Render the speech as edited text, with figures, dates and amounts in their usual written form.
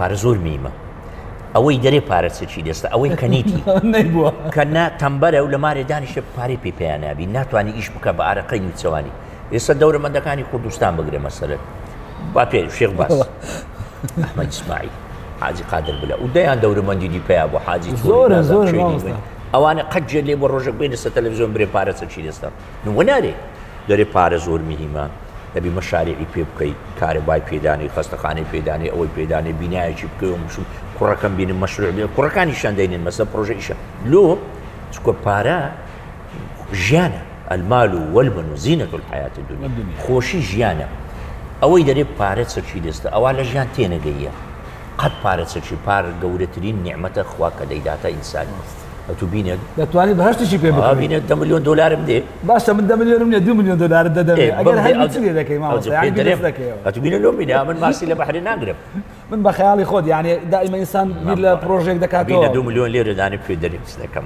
پارە زۆر میمە ئەوەی دەرێ پارە چەکی دەستە ئەوەی کەنیتی نەیبووە کە نا تەمبەرە و لە مارێ دانیشە پارەی پێ پێیان نابی ناتوانانی ئیش بکە بە ئارەقەی نوچەوانی ئێستا دەورەمەندەکانی کوردستان بگرە مەسەلەن با پێ شێخ باس ئەحمەد ئیسماعیل حاجی قادر بلە و دەیان دەورەمەندی دی پیا بۆ حاجی زۆرە زۆر ئەوانە قەت جێ لێ بۆ ڕۆژێک بێنە سەر تەلەڤیزیۆن برێ پارە چەکی دەستە نوە نارێ دەرێ پارە زۆر مهمە دەبی مەشاریعی پێ بکەی کارەبای پێدانی خەستەخانەی پێدانی ئەوەی پێدانی بینایەکی بکەی و مشوم کوڕەکەم بینم مەشروع بێ کوڕەکانیشیان دەینن مەسە پرۆژە ئیشە لۆ چکە پارە ژیانە المال والبنون زینة الحياة الدنيا خۆشی ژیانە ئەوەی دەرێ پارە چەکی دەستە ئەوە لە ژیان تێنەگەیە قەت پارە چەکی پار گەورەترین نیعمەتە خوا کە دەیداتە ئینسان ئەتو بینە دەتوانی بەهشتیشی پێ بکڕی بینە دە ملیۆن دۆلارم دێ باشە من دە ملیۆنم نیە دو ملیۆن دۆلارت دەدەمێ ئەگەر هەر چی لێ دەکەی مامۆستا یانی بیرت دەکەیەوە ئەتو بینە لۆم بینە من ماسی لە بەحرێ ناگرم من بە خەیاڵی خۆت یانی دائیمە ئینسان بیر لە پرۆژێک دەکاتەوە بینە دو ملیۆن لێرە دانێ پێ دەرێ چ دەکەم.